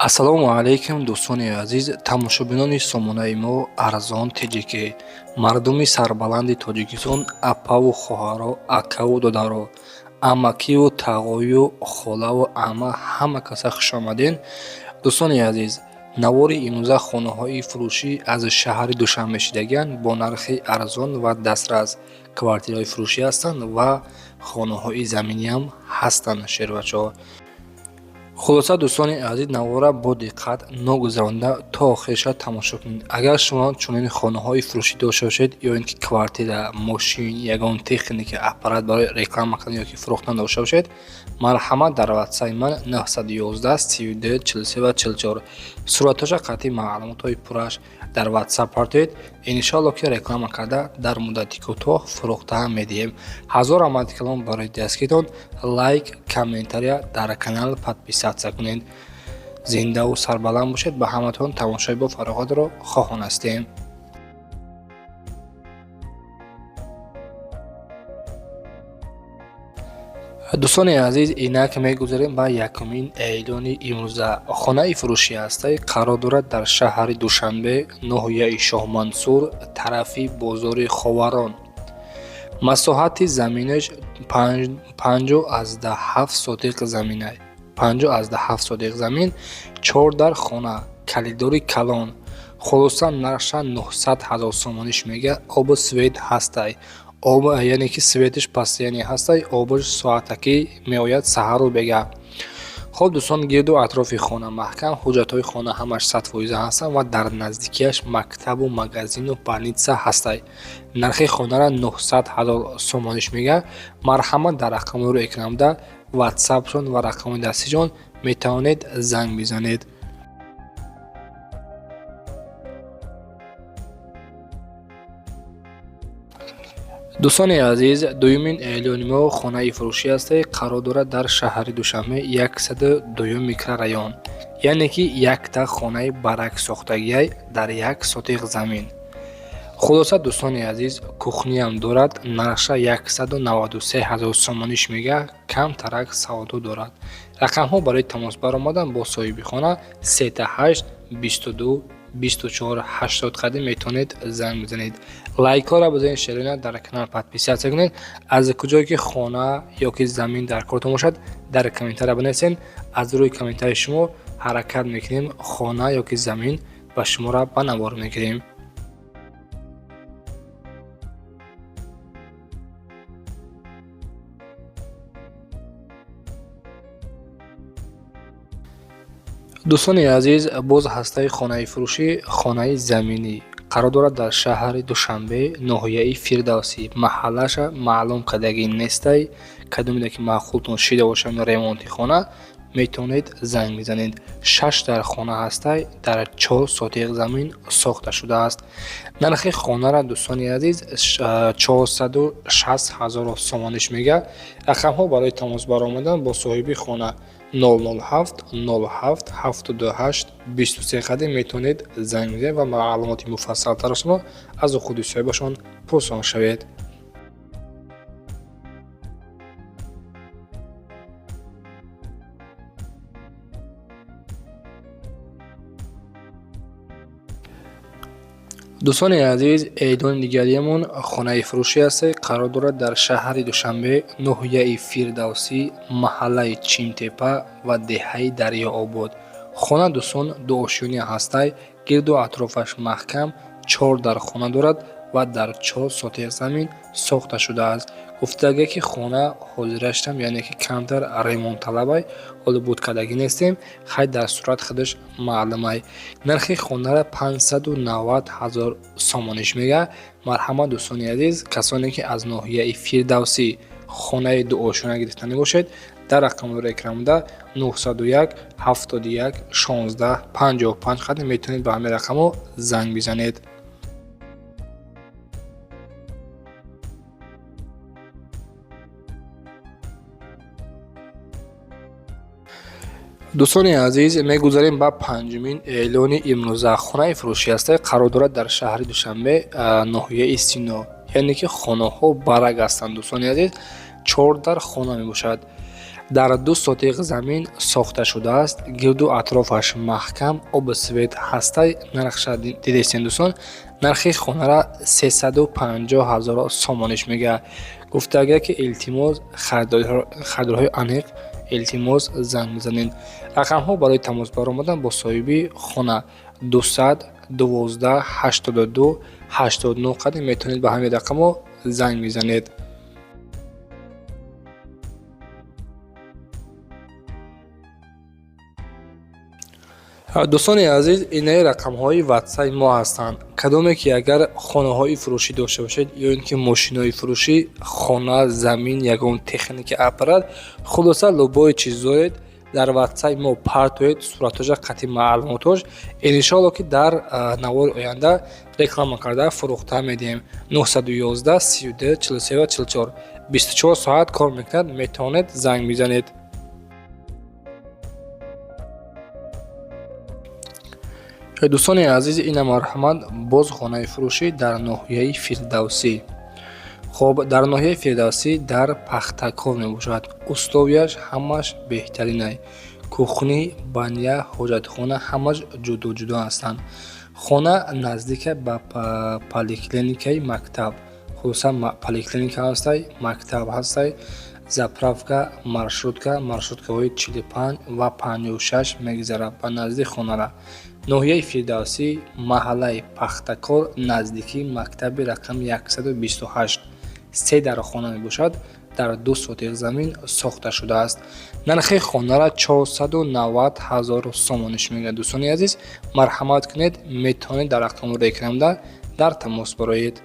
Ассалому алайкум, дӯстони азиз, тамошобинони сомонаи мо Арзон Тиҷикӣ, мардуми сарбаланди Тоҷикистон, апаву хоҳаро, акаву додаро, амакиву тағою, холаву ама, ҳама каса хушомадед. Дӯстони азиз, навори имрӯза хонаҳои фурӯшӣ аз шаҳри Душанбе шидагианд бо нархи арзон ва дастрас. Квартираҳои фурӯшӣ ҳастанд ва хонаҳои заминиам ҳастанд, шербачаҳо. Хулоса, дӯстони азиз, навора бо диққат ногузаронда то охириша тамошо кунед. Агар шумо чунин хонаҳои фурӯшӣ дошта бошед ё ин ки квартира, мошин, ягон техника, аппарат барои реклама кардан ё ки фурӯхтан дошта бошед, марҳамат, дар ватсапи ман 911 32 43 ва 44 суратҳоша қатъи маълумотҳои пурраш дар ватсап партоед. Иншоалло, ки реклама карда дар муддати кӯтоҳ фурӯхта медиҳем. Ҳазор раҳмати калон барои дастгиритон. Лайк, комментария, дар канал подписаться кунед. Зиндаву сарбаланд бошед. Ба ҳаматон тамошои бо фароғатро хоҳон ҳастем. Дӯстони азиз, инак мегузарем ба якумин эълони имрӯза. Хонаи фурӯшӣ ҳастай, қарор дорад дар шаҳри Душанбе, ноҳияи Шоҳмансур, тарафи бозори Ховарон. Масоҳати заминаш 5,7 сотиқ заминай, 5,7 сотиқ замин, чор дар хона, калидори калон. Хулоса, нархша 900 ҳазор сомониш мега. Обу свет ҳастай, об, яъне ки светиш постоянный ҳастай, обаш соатакӣ меояд, саҳару бега. Хоб, дӯстон, гирду атрофи хона маҳкам, ҳуҷҷатҳои хона ҳамаш 100% ҳастанд ва дар наздикиаш мактабу магазину больница ҳастай. Нархи хонара 900 ҳазор сомониш мега. Марҳамат, дар рақамҳои рӯи экранбуда ватсапшон ва рақамҳои дастиҷон метавонед занг бизанед. Дӯстони азиз, дуюмин эълони мо хонаи фурӯшӣ ҳастай, қарор дорад дар шаҳри Душанбе, 102-юм микрорайон, яъне ки якта хонаи барак сохтагиай дар 1 сотиқ замин. Хулоса, дӯстони азиз, кухниям дорад. Нархша 193 ҳазор сомониш мега, камтарак савдо дорад. Рақамҳо барои тамос баромадан бо соҳиби хона 38 22 24 80 қадим метавонед занг бизанед. Лайкҳоро бизанед, шерона, дар канал подписаться кунед. Аз куҷое ки хона ё ки замин дар кортон бошад, дар комментария бинависед. Аз рӯи комментарии шумо ҳаракат мекунем, хона ё ки замин ба шуморо ба навор мегирем. Дӯстони азиз, боз ҳастаи хонаи фурӯшӣ, хонаи заминӣ қарор дорад дар шаҳри Душанбе, ноҳияи Фирдавсӣ. Маҳаллаша маълум кардагӣ нестай. Кадомеде ки маъқултон шида бошад ремонти хона, метавонед занг бизанед. Шаш дар хона ҳастай, дар 4 сотиқ замин сохта шудааст. Нархи хонара, дӯстони азиз, 460 ҳазор сомониш мега. Рақамҳо барои тамос баромадан бо соҳиби хона 007 07 78 23 қадим метавонед занг бизанед ва маълумоти муфассалтарашро аз худи соҳибашон пурсон шавед. Дӯстони азиз, эълони дигариамон хонаи фурӯшӣ аст, қарор дорад дар шаҳри Душанбе, ноҳияи Фирдавсӣ, маҳаллаи Чимтепа ва деҳаи Дарёобод. Хона, дӯстон, дуошёна ҳастай, гирду атрофаш маҳкам, чор дар хона дорад ва дар 4 сотиқ замин сохта шудааст. Гуфтагӣ ки хона ҳозираштам, яъне ки камтар ремонтталабай, ҳоло буд кардагӣ нестем, хай, дар сурат худаш маълумай. Нархи хонара 590 ҳазор сомониш мега. Марҳамат, дӯстони азиз, касоне ки аз ноҳияи Фирдавсӣ хонаи дуошёна гирифтанӣ бошед, дар рақамҳои экранбуда 901 71 16 55 қадим метавонед ба ҳамин рақамҳо занг бизанед. Дӯстони азиз, мегузарем ба панҷумин эълони имрӯза. Хонаи фурӯшӣ ҳастай, қарор дорад дар шаҳри Душанбе, ноҳияи Сино, яъне ки хонаҳо барак ҳастанд. Дӯстони азиз, чор дар хона мебошад. Дар 2 сотиқ замин сохта шудааст, гирду атрофаш маҳкам, обу свет ҳастай. Нархша дидестен, дӯстон, нархи хонара 350 ҳазор сомониш мегӯяд. Гуфтага, ки илтимос, харидорҳои аниқ, илтимос, занг бизанед. Рақамҳо барои тамос баромадан бо соҳиби хона 200 12 82 89 қадим, метавонед ба ҳамин рақамҳо занг бизанед. Дӯстони азиз, инаи рақамҳои ватсаи мо ҳастанд. Кадоме ки агар хонаҳои фурӯшӣ дошта бошед ё ин ки мошинои фурӯшӣ, хона, замин, ягон техника, аппарат, хулоса, любой чиз доред, дар ватсаи мо партоед суратҳоша қатъи маълумотош. Иншоалло, ки дар навори оянда реклама карда фурӯхта медиҳем. 911 32 43 44, 24 соат кор мекунад, метавонед занг бизанед. Дӯстони азиз, ина марҳамат, боз хонаи фурӯшӣ дар ноҳияи Фирдавсӣ. Хоб, дар ноҳияи Фирдавсӣ, дар Пахтакор мебошад. Условия ш ҳамаш беҳтаринай: кухня, баня, ҳоҷатхона ҳамаш ҷудо ҷудо ҳастанд. Хона наздика ба поликлиникаи мактаб, хусусан поликлиника ҳастай, мактаб ҳастай, заправка, маршрутка, маршруткаҳои 45 ва 56 мегузарад ба назди хонара. Ноҳияи Фирдавсӣ, маҳаллаи Пахтакор, наздикии мактаби рақами 128, се дархона мебошад, дар 2 сотиқ замин сохта шудааст. Нархи хонара 490 ҳазор сомониш мегӯяд. Дӯстони азиз, марҳамат кунед, метавонед дар рақамҳои экранда дар тамос бароед.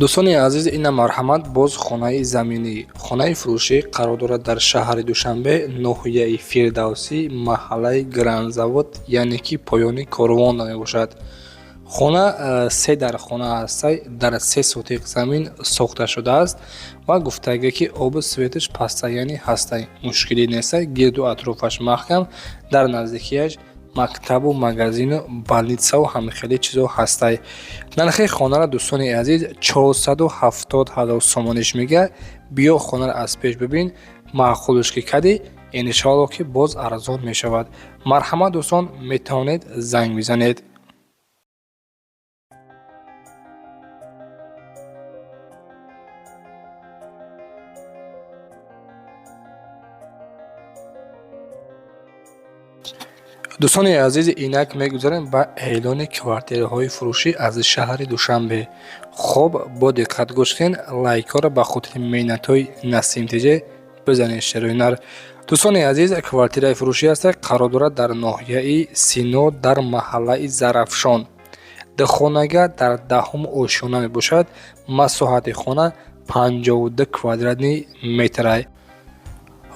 Дӯстони азиз, ина марҳамат, боз хонаи заминӣ, хонаи фурӯшӣ қарор дорад дар шаҳри Душанбе, ноҳияи Фирдавсӣ, маҳаллаи Гранзавод, яъне ки поёни корвонда мебошад. Хона се дархона ҳастай, дар 3 сотиқ замин сохта шудааст ва гуфтага, ки обу светаш паста, яъне ҳастай, мушкилӣ нестай, гирду атрофаш маҳкам, дар наздикиаш мактабу магазину больница ву ҳамихели чизо ҳастай. Нархи хонара, дӯстони азиз, 470 ҳазор сомониш мегӯяд. Биё, хонаро аз пеш бибин, маъқулш ки кардӣ, иншоалло, ки боз арзон мешавад. Марҳамат, дӯстон, метавонед занг бизанед. Дӯстони азиз, инак мегузарем ба эълони квартираҳои фурӯшӣ аз шаҳри Душанбе. Хоб, бо диққат гӯш кунед, лайкҳоро ба хотири меҳнатҳои Насим Тиҷе бизанед, шероинар. Дӯстони азиз, квартираи фурӯшӣ аст, қарор дорад дар ноҳияи Сино, дар маҳаллаи Зарафшон. Духонага дар даҳум ошёна мебошад. Масоҳати хона 52 квадратный метрай.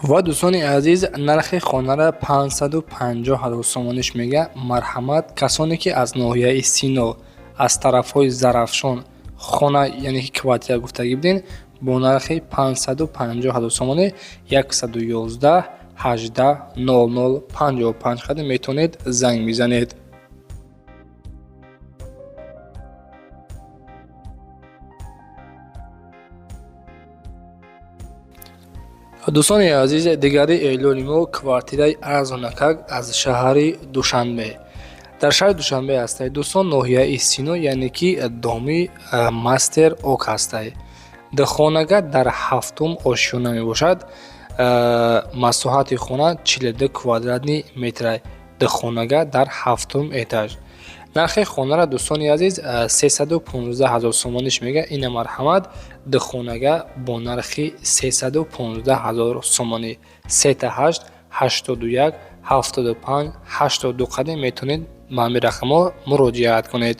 Ва, дӯстони азиз, нархи хонара 550 ҳазор сомониш мегӯяд. Марҳамат, касоне ки аз ноҳияи Сино, аз тарафҳои Зарафшон хона, яъне ки квартира гуфтагӣ будем, бо нархи 550 ҳазор сомонӣ 111 18 00 55 қадим метавонед занг бизанед. Дӯстони азиз, дигари эълони мо квартираи арзонакак аз шаҳри Душанбе. Дар шаҳри Душанбе ҳастай, дӯстон, ноҳияи Сино, яъне ки доми Мастер Ок ҳастай. Духонага дар ҳафтум ошёна мебошад. Масоҳати хона 42 квадратный метрай. Духонага дар ҳафтум этаж. Нархи хонара, дӯстони азиз, 315 ҳазор сомониш мегӯяд. Ина марҳамат, духонага бо нархи 315 ҳазор сомонӣ 38 81 75 82 қадим метавонед ба ҳамин рақамҳо муроҷиат кунед.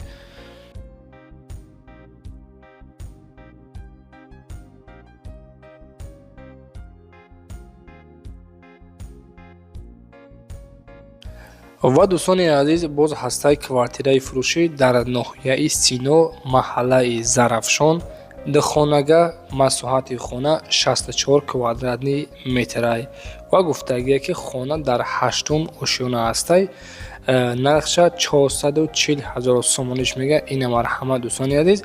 Ва, дӯстони азиз, боз ҳастаи квартираи фурӯшӣ дар ноҳияи Сино, маҳаллаи Зарафшон. Духонага, масоҳати хона 64 квадратный метрай ва гуфтагие, ки хона дар ҳаштум ошёна ҳастай. Нархша 440 ҳазор сомониш мега. Ина марҳамат, дӯстони азиз,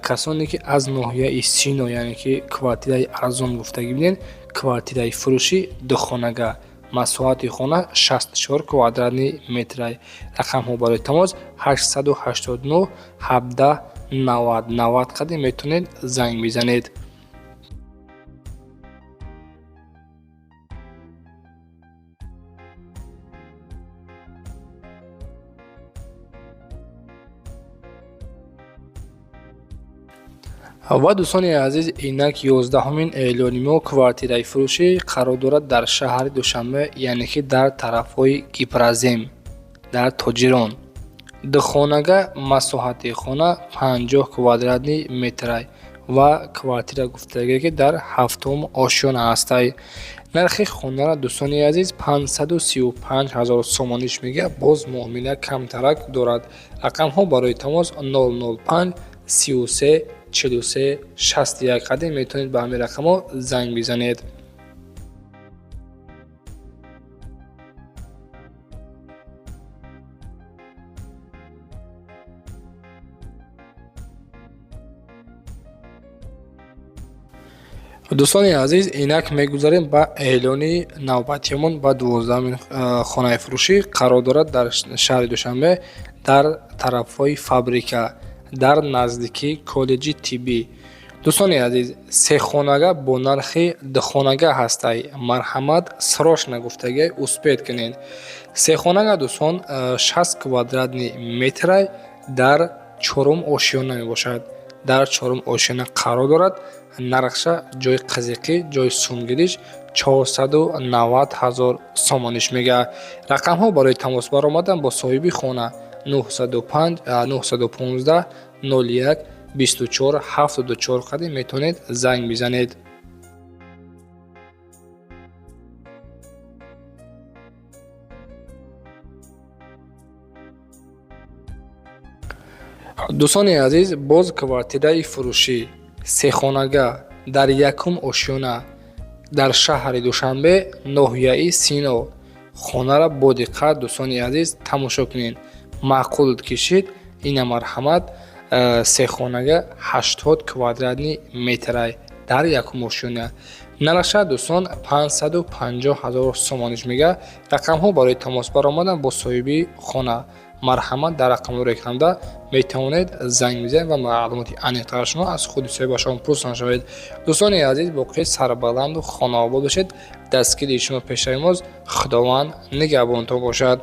касоне ки аз ноҳияи Сино, яъне ки квартираи арзон гуфтагӣ бинед, квартираи фурӯшӣ духонага, масоҳати хона 64 квадратный метрай. Рақамҳо барои тамос 889 17 90 90 қадим метавонед занг бизанед. Ва дӯстони азиз, инак 11-умин эълони мо, квартираи фурӯшӣ қарор дорад дар шаҳри Душанбе, яъне ки дар тарафҳои Гипрозем, дар Тоҷирон. Духонага, масоҳати хона 50 квадратный метрай ва квартира гуфтагие ки дар ҳафтум ошёна ҳастай. Нархи хонара, дӯстони азиз, 535 ҳазор сомониш мега, боз муомила камтарак дорад. Рақамҳо барои тамос 005 33 43 61 қадим метавонед ба ҳамин рақамҳо занг бизанед. Дӯстони азиз, инак мегузарем ба эълони навбатиамон, ба 12-умин хонаи фурӯшӣ, қарор дорад дар шаҳри Душанбе, дар тарафҳои Фабрика, дар наздикии коллеҷи тиббӣ. Дӯстони азиз, сехонага бо нархи духонага ҳастай. Марҳамат, срочно гуфтагиай, успеть кунед. Сехонага, дӯстон, 60 квадратный метрай, дар чорум ошёна мебошад, дар чорум ошёна қарор дорад. Нархша ҷои қизиқӣ, ҷои сумгириш 490 ҳазор сомониш мега. Рақамҳо барои тамос баромадан бо соҳиби хона 905 915 01 24 74 қадим метавонед занг бизанед. Дӯстони азиз, боз квартираи фурӯшӣ сехонага дар якум ошёна, дар шаҳри Душанбе, ноҳияи Сино. Хонара бо диққат, дӯстони азиз, тамошо кунед. Маъқул кишид, ина марҳамат, сехонага 80 квадратный метрай, дар якум ошёна. Нархша, дӯстон, 550 ҳазор сомониш мега. Рақамҳо барои тамос баромадан бо соҳиби хона, марҳамат, дар рақамҳоро экранда метавонед занг бизанед ва маълумоти аниқтар шумо аз худи соҳибашон пурсон шавед. Дӯстони азиз, боқӣ сарбаланду хонаобод бошед. Дастгири шумо пешравимоз. Худованд нигаҳбонтон бошад.